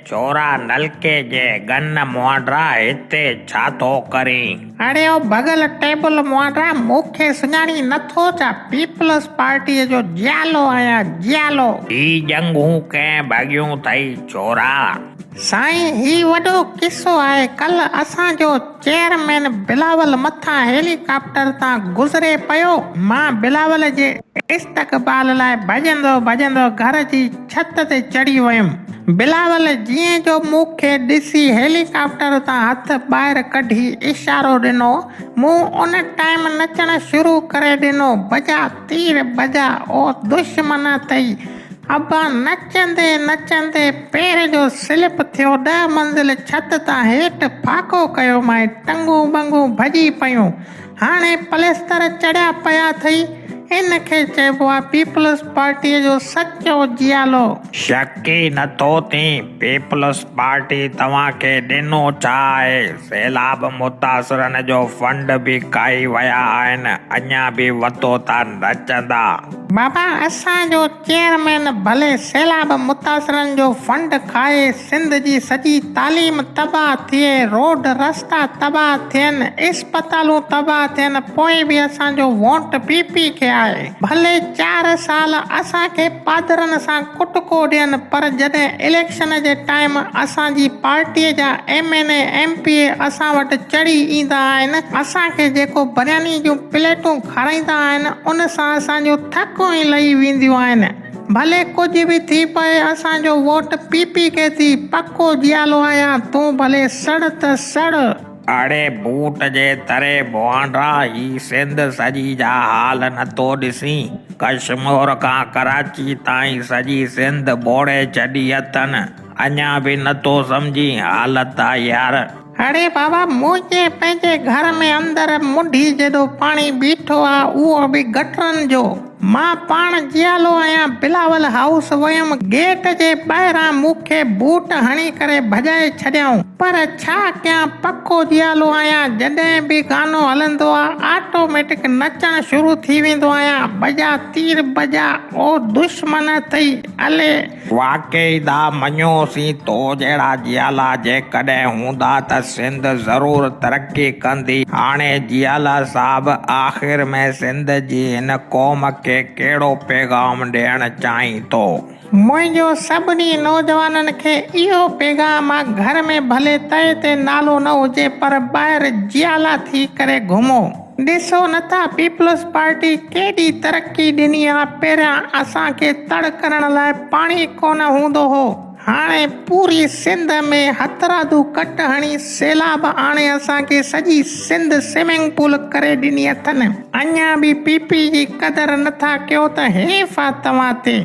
ڇورا نلڪي جي ڳن مهانڊا هتي ڇا ٿو ڪرين؟ اڙي او ڀڳل ٽيبل مهانڊا مون کي سڃاڻين نه ٿو ڇا پيپلز پارٽيء جو جيالو آهيان جيالو. هي ڄنگهون ڪنهن ڀڳيون ٿئي ڇورا؟ سائين هي وڏو قصو آهي ڪلهه اسان جو چيئرمين بلاول مٿان هيلي ڪاپٽر تان گذري پيو، مان بلاول جي استقبال لاء ڀڄندو ڀڄندو گهر جي ڇت تي چڙهي ويم. بلاول جيئن جو مون کي ڏسي هيلي ڪاپٽر تان هٿ ٻاهر ڪڍي اشارو ڏنو، مون ان ٽائيم نچڻ شروع ڪري ڏنو، بجا تير بجا او دشمن اٿئي. ابا نچندي نچندي پير جو سلپ ٿيو ڏهه منزل ڇت تان هيٺ ڦاڪو ڪيومانء ٽنگون ٻنگون ڀڄي پيون هاڻي پلستر چڙهيا پيا اٿئي ان کي چئبو آ پيپلز پارٽيء جو سچو جيالو. شڪ ئي نٿو ٿئين پيپلز پارٽي توهان کي ڏنو ڇا آهي سيلاب متاثرن جو فنڊ به کائي ويا آهن اڃا به وتو ٿا نچندا. بابا اسان جو چيئرمين ڀلي سيلاب متاثرن جو فنڊ کائي سنڌ جي سڄي تعليم تباهه ٿئي روڊ رستا تباهه ٿين اسپتالون تباهه ٿين پوء به اسان جو ووٽ پي پي کي آهي ڀلي چار سال اسان کي پادرن سان ڪٽڪو ڏين پر جڏهن اليڪشن جي ٽائيم اسان جي پارٽي جا M N A M P A اسان وٽ چڙهي ايندا آهن اسان کي جيڪو برياني جون پليٽون کارائيندا آهن ان سان اسان جون ٿڪون ئي لهي وينديون آهن. ڀلي ڪجهه به ٿي پئي اسان جو ووٽ پي پي کي ٿي پڪو جيالو آهيان تون ڀلي سڙ ته سڙ. اڙي بوٽ جي تري ڀوانڊا هي سنڌ سڄي جا حال نٿو ڏسين ڪشمور کان ڪراچي تائين سڄي سنڌ ٻوڙي ڇڏي اٿن اڃا به نٿو سمجهين حالت آ يار. اڙي بابا منهنجي پنهنجي گهر ۾ اندر منڍي جيڏو پاڻي بيٺو آ اهو به گٽرن جو. مان پاڻ جيالو آهيان بلاول هائوس ويم گيٽ جي ٻاهران مون کي بوٽ هڻي ڪري ڀڄائي ڇڏيائون پر ڇا ڪيان پڪو جيالو آهيان جڏهن به گانو هلندو آ آٽوميٽڪ نچڻ شروع ٿي ويندو آهيان بجا تير بجا او دشمن اٿئي الي واقعي دا مڃيوسين تو جهڙا جيالا جيڪڏهن هوندا ته سنڌ ضرور ترقي ڪندي. هاڻي جيالا صاحب آخر ۾ سنڌ جي هن قوم کي ڪهڙو پيغام ڏيڻ چاهين ٿو؟ منهنجو سڀني نوجوانن کي اهو پيغام آ گهر ۾ ڀلي تئي تي نالو نه هجي پر ٻاهر جيالا ٿي ڪري گهمو. ڏسو نه ٿا پيپلز پارٽي ڪيڏي ترقي ڏني آ پهريان اسان کي تڙ ڪرڻ لاء پاڻي ڪونه هوندو هو هاڻي پوري سنڌ ۾ هٿرادو ڪٽ هڻي سيلاب آڻي اسان کي سڄي سنڌ سوئمنگ پول ڪري ڏني اٿن اڃا به پي پي جي قدر نه ٿا ڪيو ته حيف آ توهان تي.